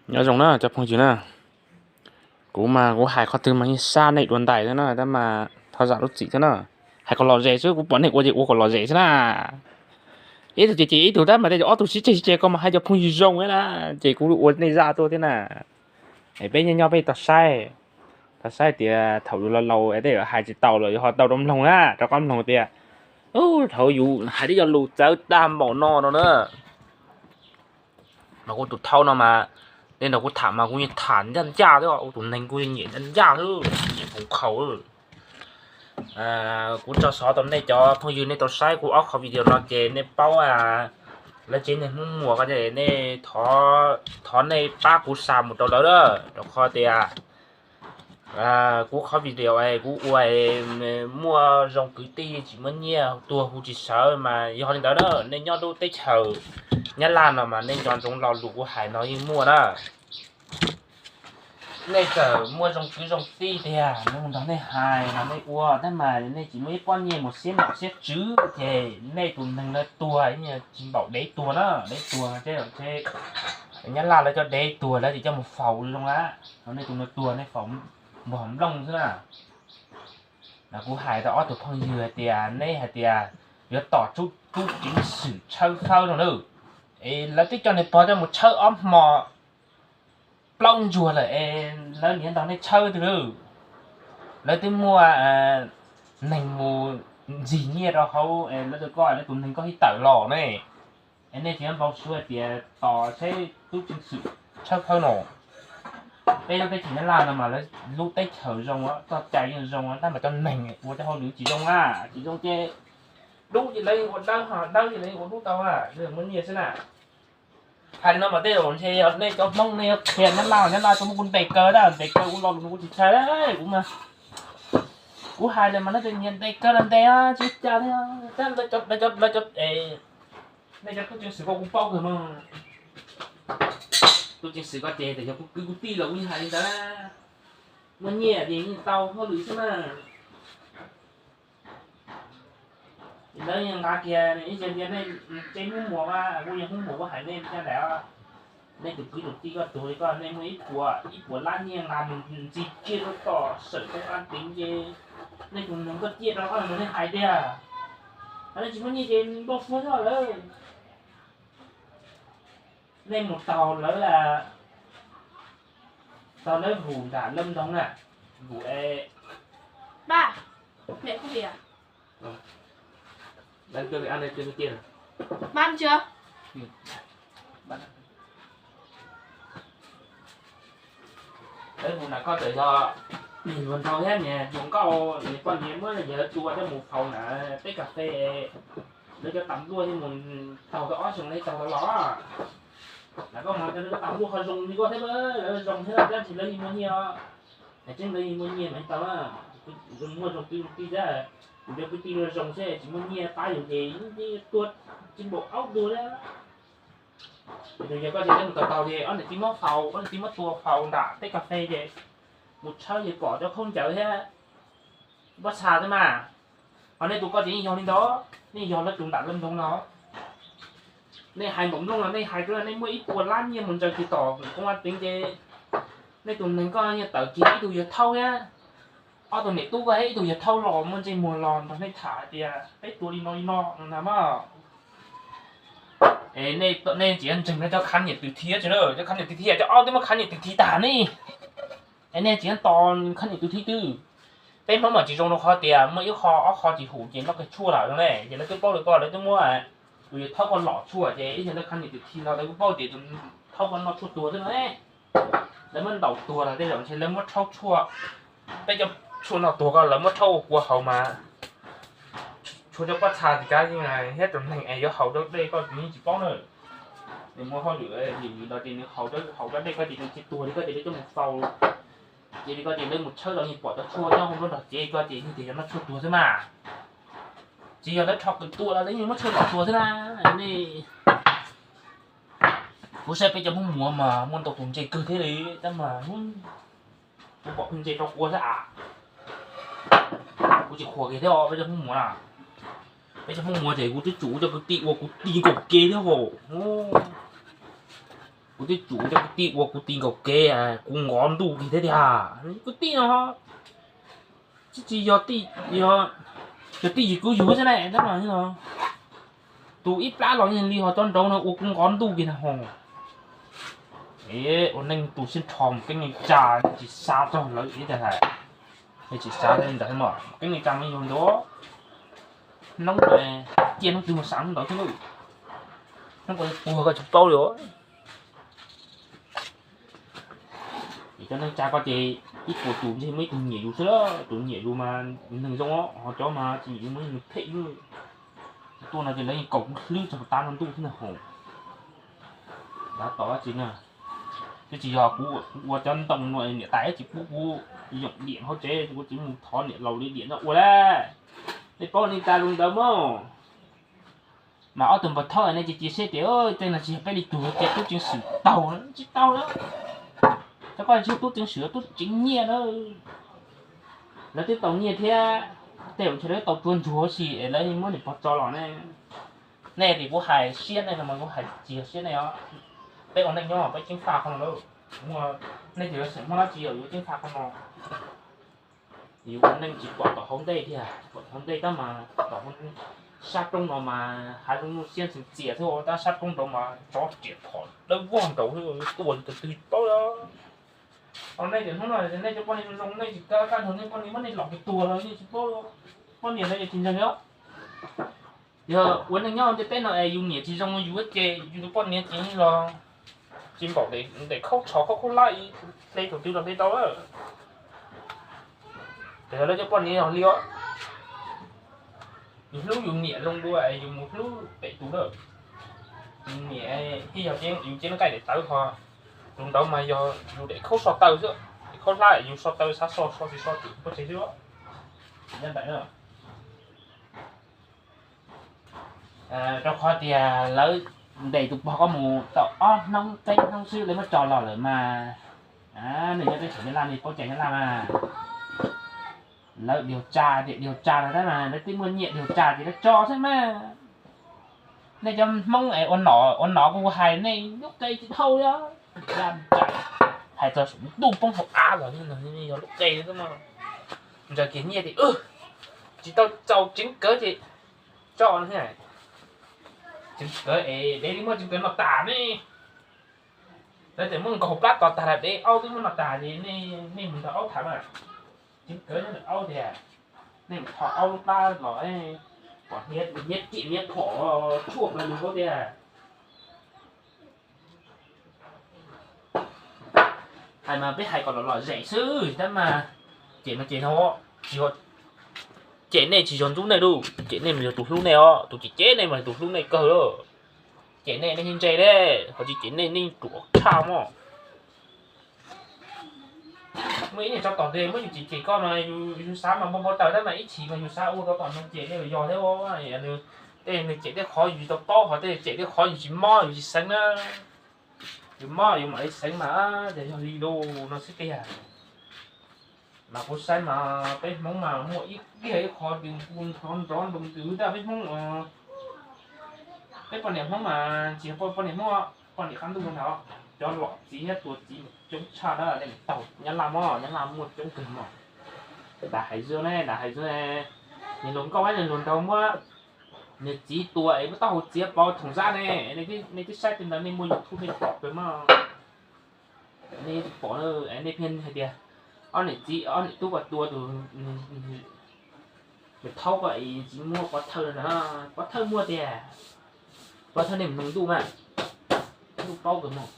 Nyob zoo na cov phooj ywg na, kuv mas kuv hais qhov twg mas yeej sab nej dua ntais thiab na, tab mas thov zam lub txim thiab na. Hais kom lom zem xwb, kuv pom nej ua ces ua kom lom zem xwb na. Ib tug ces ces ib tug tab mas tej ob tug sib tseg sib tseg, koj mas hais cov phooj ywg zoo thiab na, ces kuv ua nej zaj tuaj thiab na. Es peb nyob nyob peb tau saib, tau saib tias thaum yus laus laus es tej hais tsis tau los yus ho tau rau mloog na, rov qab mloog tias, ub, thaum yus hais tib co lus txawv tag npaum no no na. Mas kuv tus thaub no mas, nej nrog kuv tham mas kuv yeej tham ncaj ncaj xwb, kuv tus neeg kuj yeej nyiam ncaj ncaj xwb, nyiam khoov khaus. Kuv tso xov rau nej cov phooj ywg, nej tau saib kuv ob qho video no ces nej paub lawv tsev neeg Hmoob Muas ko, nej thov, thov nej pab kuv xa mus rau lawv, rau qhov tias kuv qhov video kuv ua muaj zoo kwv tij tsis muaj nyiaj, tuag hu tsis sawv mas yog li ntawd na. Nej nyob lub teb chaws Nyab Laj no mas nej nco ntsoov lo lus kuv hais no yeej muaj na. Nej txawm muaj zoo kwv zoo tij tiag, nrog nej hais no nej ua, tab mas nej tsis muaj ib pob nyiaj mus siab nom siab tswv ces nej tus neeg lawv tuag tsis npaum dev tuag na, dev tuag ces Nyab Laj lawv cov dev tuag lawv ces coj mus faus zoo na, ho nej tus neeg tuag nej faus npog nplooj xwb na. Mas kuv hais rau ob tug phooj ywg hais tias, neb hais tias yuav tos tub ceev xwm tshawb fawb no na, es lawv twb coj niag pog coj mus tshawb ob hmo plaub ntsuag lawm es lawv niaj ntog nej tshawb twg lawm. Lawv twb muaj neeg mus ntxig nyiaj rau hauv es lawv tias koj, lawv tus neeg koj hib tawm los ne. Es nej tsis npau suav tias tos seb tub ceev xwm tshawb fawb no. Peb lub teb chaws Nyab Laj no mas lawv lub teb chaws zoo, txoj cai yeej zoo, tab mas cov neeg ua cov hauj lwm tsis zoo a, tsis zoo ces dub ces lawv ua dawb, dawb ces lawv ua dub tau a, muaj nyiaj xwb na. Hais li no mas tej zaum ntshe yog nej cov Hmoob nej yuav qhia Nyab Laj, Nyab Laj tuaj muab kuv ntes kaw, ntes kaw kuv lo lus kuv tsis tshaj kuv mas. Kuv hais lawm mas lawv tias nyias ntes kaw los ntes tsis cas li. Lawv cov, lawv cov, nej cov tub ceev xwm ko kuv paub kawg mas. Tub ceev xwm ko ces yog kuv kwv kuv tij los kuv yeej hais li ntawd, muaj nyiaj ces yeej tau hauj lwm xwb na. Lawv yeej nqa kiag ib txhia tias nej tsev Hmoob Muas, kuv yog Hmoob Muas kuv hais nej caj daim, nej tus kwv tus tij koj tuag li koj, nej muaj ib puas, ib puas lab nyiaj nqa mus ntxig kiag rau tom sawm tau an teev ces nej tus neeg koj ciaj rau koj los nej hais tiag. Nej tsis muaj nyiaj ces npau suav xwb lawm. Nej mus taug lawv, taug lawv vus nram Lawm Ntoog na, vus e. Lawv vus na koj txawm yog hluas nraug thiab niag hluas nkauj, niag poj niam muab yawg tua coj mus faus na, teb kas fes, lawv cov tas npluaj thiaj mus taug tau ob xyoos lawv taug tau los. Lam koj mas cov tas npluaj ho zoo li koj thiab, lawv zoo thiab tab sis lawv yeej muaj nyiaj. Hais tseeb lawv yeej muaj nyiaj mas tau, muaj zoo kwv zoo tij thiab. Kuv cov kwv tij zoo xwb tsis muaj nyiaj pab yus ces tuag tsis npaum aub tuag thiab. Yog koj ces lawv mus taug taug ces ob niam txiv muab faus, ob niam txiv muab tua faus nram teb kas fes ces mus tshawb ces pom cov khaub ncaws thiab pob txha thiab mas. Ho nej tus koj ces yeej yog li ntawd, yeej yog lawv tus nram Lawm Ntoog no. Nej hais npaum nplooj los nej hais rau nej muaj ib puas lab nyiaj mus ntsaws kiag tom koob vaj teev ces nej tus neeg koj yeej tawm kiag ib tug yawg thaub thiab. Ob tug niam tub koj thiab ib tug yawg thaub los muaj ntsej muag los nrog nej tham hais tias peb tua li no li no no na mas. Es nej tsis ntseeg cov khab niam twm thi tsis, cov khab niam twm thi cov ob twb muab khab niam twm thi tag ne. Es nej tsis tos khab niam twm thi twb. Peb Hmoob mas tsis zoo rau qhov tias muaj ib qho ob qho tsis hum ces noj kiag tshuaj lawm ne, ces lawv twb paub li ko, lawv twb muab tus yawg thaub ko lom tshuaj ces ib yam li khab niam twm thi los lawv kuj paub tias tus thaub ko noj tshuaj tuag xwb no. Lawv muab ntaus tuag los tej zaum ntshe lawv muab rhaub tshuaj, peb cov tshuaj no tuag ko lawv muab rhaub ua kua haus mas tshuaj cov pob txha tsis kav thiab tus neeg es yuav haus rau dej koj yeej tsis paub na. Nws muaj hauj lwm ntawd ces nws haus cov dej koj ces nws tsis tuag li koj ces lawv coj mus faus. Ces li koj ces lawv mus tshawb los yeej pom cov tshuaj nyob hauv nruab nrog cev koj ces yeej tias yog noj tshuaj tuag xwb mas. Tsis yog lawv rho qws tua los lawv yeej muab tshuaj lom tuag xwb na. Nej, kuv saib peb cov Hmoob Muas mas muaj ntau tus ntse kawg thiab li tab mas kuv pom pheej ntse rau kua xwb a. Kuv tsis qhuas kiag thiab os peb cov Hmoob Muas na. Peb cov Hmoob Muas ces kuv twb tsum kuv cov kwv tij ua kuv tij nkaus kev thiab hos. Kuv twb tsum cov kwv tij ua kuv ti nkaus kev, kuv nkov ntuj kiag thiab tiag. Kwv tij no tsis yog, yog tij yus kwv yus xwb ne, tab mas tus ib plab los li ho cov nraud no ua kuv nkov ntuj kiag na ho. Ua neej tu siab nrho mus keeb neej tsa tsis xav txog lawv ib tag hais. Tsis xav li ntawd, keeb neej tsa mas yog ntawd. Hnub cia hnub twg mas xav hnub ntawd xwb, hnub ko puag koj tsis paub li. Ces cov neej tsa ko ces ib puas tus ntshe muaj ib tug nyiam yus xwb, tus nyiam yus mas neeg zoo, ho cov mas tsis nyiam yus mas nws phem. Tuaj no ces lawv yeej kaum kuv hlwb txog tav no ntuj thiab na ho. Tab tom dab tsi na, twb tsis yog kuv ua cov ntoo no niam tais tsis pub kuv yoom diam hauv tsev, kuv tsis mus thov niam laus li diam no ua lawm. Nej paub neej tsa zoo ntawd mog. Mas ob tug npawg thaub nej cia cia seb tias tej no tsis yog peb li tug ces tub ceev xwm taug tsis tau na. Cov ko tsis yog tub ceev xwm, tub ceev nyiaj na. Lawv twb tau nyiaj thiab, tej zaum ntshe lawv tau tua ntsuag si es lawv muab niam pog tso los ne. Nej tias kuv hais siab nej no mas kuv hais tsis yog siab nej os. Peb ua neej nyob peb ceeb faj qhov no lawm. Nej tias xeem Hmoob dab tsi yog yuav ceeb faj qhov no. Yus ua neej tsis pom tom hauv ntej tiag, pom tom hauv ntej tab mas tom sab roob no mas hav zoov xiab ntxwv txias xwb, tab sab roob nraud mas tsov riam phom dawb vog nraud xwb, tuaj tus twg tsis paub li. Os, nej tias hnub no nej cov poj niam zoo zoo, nej tsis kaj kaj ntug nej poj niam muab nej los kiag tuag los nej tsis paub. Poj niam ntawd ces tsis ntseeg os. Yog ua neej nyob ntiaj teb no es yus niam tsis zoo yus ces yus tus poj niam ces los tsis npaum ntes khaub tsho khaub khaub hlab ib hle thaum twg los hle tau lawm. Ces yog lawv cov poj niam yog li os, yus hlub yus niam zoo dua es yus mus hlub pem tus lawm. Yus niam ib yog yus cev nqaij daim tawv ho, tus ntawd mas yog yus daim khaub so taw xwb, daim khaub hlab yus so taw xav so so tsis so twm pov tseg xwb. Nyob ntawm na, rau qhov tias lawv ntes tus pog ko mus tau ob hnub peb hnub xwb lawv muab tso los lawm mas. Nws nyob teb chaws Nyab Laj, nws paub cai Nyab Laj mas. Lawv điều tra tias điều tra no tab mas lawv twb muaj nyiaj điều tra ces lawv tso xwb mas. Nej cov Hmoob es ua nom ua nom kuv hais nej lub qe tsis dhau li. Hais txog saum ntuj poob hauv av los yog lub qe xwb mas. Ntsaws kiag nyiaj tias tsis tau txaus tseev kawv ces tso. Tseev kawv es dev li muab tseev kawv no tas ne. Lawv tias muab nkaug plab tos tag lawm dev aub twb muab no tas ces nej mus nrog aub tham mas. Tseev kawv nyob ntawm aub tiag, nej mus thov aub lub plab los pom hniav riam hniav phom tshuaj plaws nws aub tiag. Hais mas peb hais kom lom lom zem xwb tab mas cem mas cem no, tsis, cem nej tsis yog ntxub nej lauj, cem nej mas yog tus hlub nej os, tus cem cem nej mas yog tus hlub nej kawg lauj. Cem nej nej yeej ntse deb, ho tsis cem nej nej ruam tshaj mog. Muaj ib niag tsov tom ntej muab yus cem cem koj mas yus xav mas npau npau taws tab mas ib chim mas yus xav ua rau tom no cem nej yog thiab. Tej nws cem tej qhov yus tsis tau paub, ho tej cem tej qhov yus tsis mob yus tsis xeev na. Yus mob yus mam li xeev mas, ces yog li lauj no xwb tiag. Mas kuv saib mas peb Hmoob mas muaj ib kiag ib qho twg nrov nrov nroo twg tab peb Hmoob, peb poj niam Hmoob mas tsis yog poj niam Hmoob, poj niam qab ntuj ntag, cov lom txiv thiab tuag txiv coob tshaj na, nej taug Nyab Laj mog, Nyab Laj muaj coob kawg mog. Dav hais zoo ne, dav hais zoo ne, niag hluas nkauj thiab niag hluas nraug muab niag txiv tua es muab taub hau txiav pauv thoom zab ne, nej twb saib tej ntawd nej muaj YouTube nej pom kawg mog. Nej pom, nej pheej hais tias ob niam txiv ob niam tub ko tua tus, nws thaub ko es tsis muaj pov thawj no na, pov thawj muaj tiag. Pov thawj nej mus nug ntuj mas, ntuj paub kawg mog.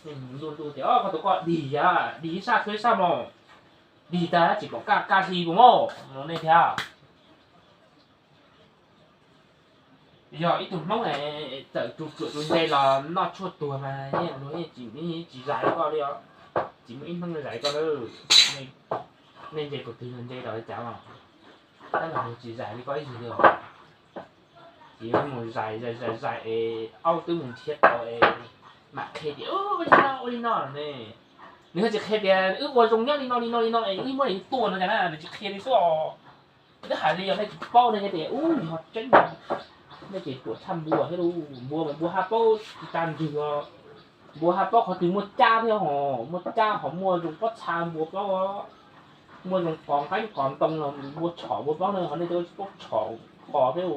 Nej mus nug ntuj, ntuj tias koj tus ko dig, dig ib sab suav ib sab mog, dig tag tsis pom kaj kaj hli puas mog no nej thiab. Yog ib tug Hmoob txawm tus ruam tus ntse los noj tshuaj tuag mas luag yeej tsis zais li koj li os. Tsis muaj ib hnub zais li koj na. Nej ntse puas twg los ntse los li cas los, tab mas luag tsis zais li koj ib yig li os. Ces mus zais zais zais zais es aub twb mus nrhiav tau es mam qhia tias ua li no ua li no ne. Nws ho tsis qhia tias wb ua zoo nyob li no li no li no es wb muab nws tua no cas na, nws tsis qhia li xwb os. Twb hais li os, nej tsis paub nej tias ub yog tseeb. Nej ces ruam tshaj npua thiab lauj, npua mas npua haj paub tsis tas ntswg os. Npua haj paub qhov twg muaj cab thiab ho, muaj cab ho muaj zoo pob txha npua plaub, muaj zoo qos nqeeb qos ntoo los npua tshom npua plaub na, ho nej cov tsis paub tshom qos thiab.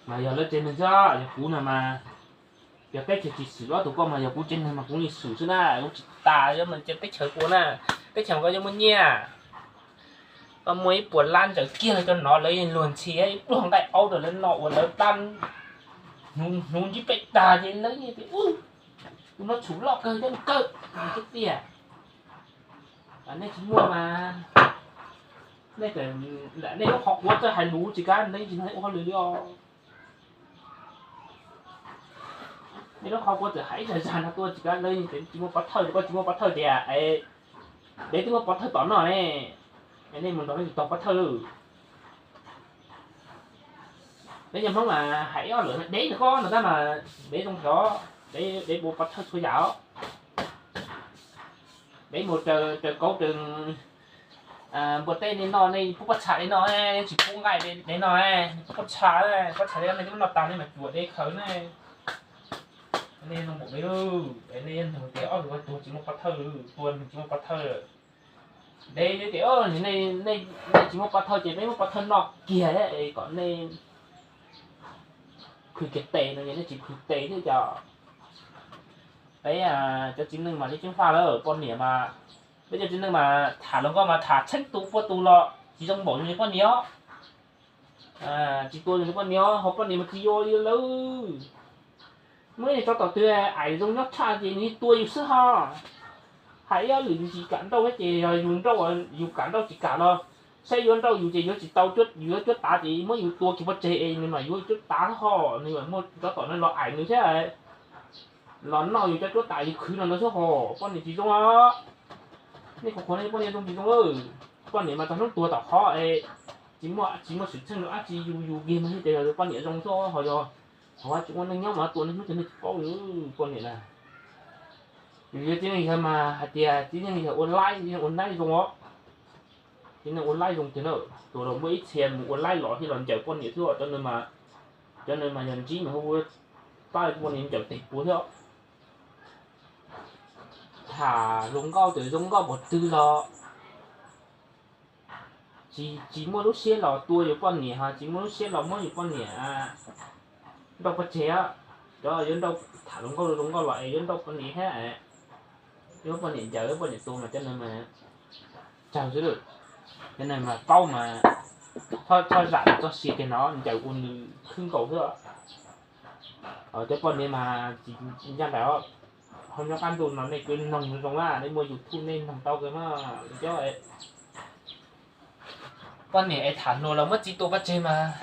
Mas yog lawv tsev neeg xwb, yog kuv no mas, yog teb chaws tsis xwm ob tug koj mas yog kuv tsev neeg mas kuv yeej xwm xwb na, kuv tsis tas yuav mus teb chaws ua na. Teb chaws koj yuav muaj nyiaj, koj muaj ib puas lab ntsaws kiag cov no lawv yeej luag ntxhi ib pluag nqaij aub rau lawv noj ua lawv dab, hnuv ntsib peb tag ces lawv yeej tias, tus no tshum loj kawg coob kawg, tiag. Nej tsis muaj mas, nej, nej lub qhov quav txawj hais lus tsis kav nej tsis ua hauj lwm li os. Nej lub qhov quav txawm hais ib zag zag no tuaj tsis kav lawv, tsis muaj pov thawj, koj tsis muaj pov thawj tias, dev twb muaj pov thawj tom no ne, nej mus nrog nej tsis tau pov thawj lawm. Peb cov Hmoob mas hais ib ob lwm dev no koj no tab mas dev zoo xyov, dev ua pov thawj txhua yam os. Dev mus raws kauv raws npua teb nej noj, nej pub pob txha nej noj, nej tsis pub nqaij nej noj, nej pub pob txha, pob txha nej twb noj tag nej mas cuam dev khaws ne. Nej zoo npaum dev, nej yog tias ob tug tuag tsis muaj pov thawj, tuag tsis muaj pov thawj. Dev tias nej tsis muaj pov thawj ces peb muab pov thawj noj kiag kom nej plhws kiag tes no, nej tsis plhws tes thiab cas. Peb cov txiv neej mas li Ceeb Faj lawm poj niam mas, peb cov txiv neej mas tham hluas nkauj mas tham txheeb tus pua tus los tsis zoo npaum li poj niam os. Tsis tua li poj niam os, ho poj niam mas tsis yuav li lawm. Muaj ib niag tsov tom twg aim zoo nyob tshaj ces nws tua yus xwb ho. Hais ib ob lwm tsis kam nrauj thiab ces yog yus nrauj, yus kam nrauj tsis kam los saib yuav nrauj yus ces yuav tsis tau, yus yuav cuab tav ces muab yus tua kiag pov tseg es nws mam yuav cuab tav ho, nws mam muaj tsov tom no los aim nws thiab los noj yus cov cuab tav yus khwv no ntawd xwb ho. Poj niam tsis zoo os. Nej qhuas qhuas nej poj niam zoo tsis zoo lawm. Poj niam mas txog hnub tuag tom qhov es tsis muaj, tsis muaj xwm txheej rau dab tsi, yus yus kiag mas thiaj tias yog poj niam zoo xwb ho yog, ho tsis ua neej nyob mas tua neeg hnub twg nej tsis paub li poj niam na. Yus yog txiv neej yawg mas hais tias txiv neej yawg ua laib, txiv neej ua laib zoo os. Txiv neej ua laib zoo tiag na, tus los muaj ib txhia mus ua laib los thiaj los ncaws poj niam xwb os. Cov no mas, cov no mas yog ntsib mas hu ua pab poj niam ncaws tes puas thiab. Tham hluas nkauj txawm zoo nkauj npaum twg los tsis, tsis muaj lub siab los tua yus poj niam, ho tsis muaj lub siab los muab yus poj niam nrauj pov tseg. Cov yuav nrauj, tham hluas nkauj zoo nkauj los es yuav nrauj poj niam thiab, yuav poj niam ncaws, yuav poj niam tua mas cov no mas tsawg xwb lawm. Cov no mas paub mas txhob zam txoj sia kiag no, ncaws ua nws khwb nkaus xwb. Cov poj niam mas tsis ncaj nraim, ho nyob qab ntuj no nej kuj noog zoo na, nej muaj YouTube nej noog tau kawg mas cov poj niam es tham hluas los muab txiv tua pov tseg mas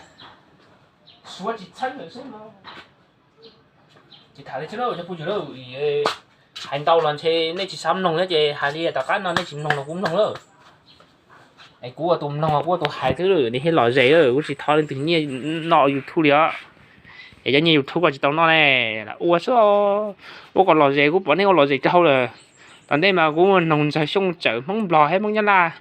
suav tsis txheeb lawm xwb no. Tsis tham li thiab cov phooj ywg, hais ntau los ntshe nej tsis xav mloog thiab ces hais li tom qab no nej tsis mloog los kuv mloog lawm. Es kuv ua tus mloog, kuv ua tus hais xwb, nej thiaj lom zem, kuv tsis thov leej twg nyiaj noj YouTube li os. Es cov nyiaj YouTube koj tsis tau noj ne, ua xwb, ua kom lom zem, kuv pom nej ua lom zem rau hauv lawm. Tom ntej mas kuv noog ntxawg Xyooj Tsawm Hmoob Nplog thiab Hmoob Nyab Laj,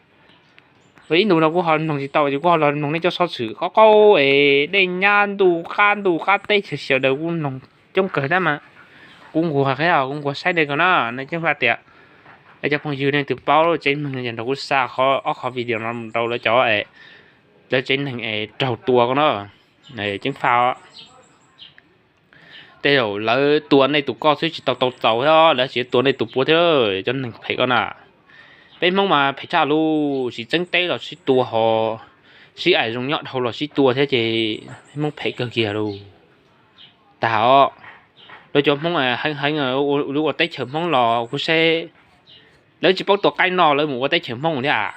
ua ib ntus no kuv ho noog tsis tau ces kuv ho los noog nej cov xov xwm qaub qaub es dej nyab ntuj qab ntuj qab teb chaws sawv daws kuv noog coob kawg tab mas kuv nquag thiab, kuv nquag saib nej ko na. Nej Ceeb Faj tias, cov phooj ywg nej twg paub tsev neeg ces nrog kuv xa qhov, ob qhov video no mus rau lawv cov, lawv tsev neeg es raug tua ko na. Ceeb Faj, tej zaum lawv tua nej tus koj xwb tsis tau tau txaus thiab lawv tseem tua nej tus puav thiab, cov neeg phem ko na. Peb Hmoob mas phem tshaj lus, sib txeeb teb los sib tua ho, sib aim zoo nyob dhau los sib tua thiab ces Hmoob phem kawg kiag lus. Tag os, lawv cov Hmoob heev heev, lawv ua teb chaws Hmoob los kuv saib lawv tsis paub tua qaib no lawv mus ua teb chaws Hmoob thiab.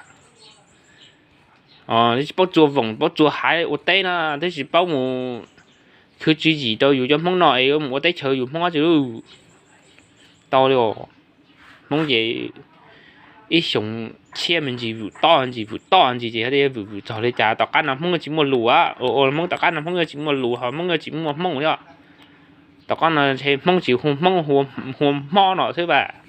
Lawv tsis paub txua voom, paub txua haiv ua teb na, twb tsis paub mus khwv tswv yim rau yus cov Hmoob no es yuav mus ua teb chaws yus Hmoob dab tsi tau li. Hmoob ces ib xyoos tshiab me ntsis vwm toj ntsis, vwm toj ntsis ces vwm vwm txog li cas tom qab no Hmoob yuav tsis muaj lus, ua Hmoob tom qab no Hmoob yuav tsis muaj lus ho Hmoob yuav tsis muaj Hmoob thiab. Tom qab no ntshe Hmoob tsis hu Hmoob, hu Hmoob no xwb as.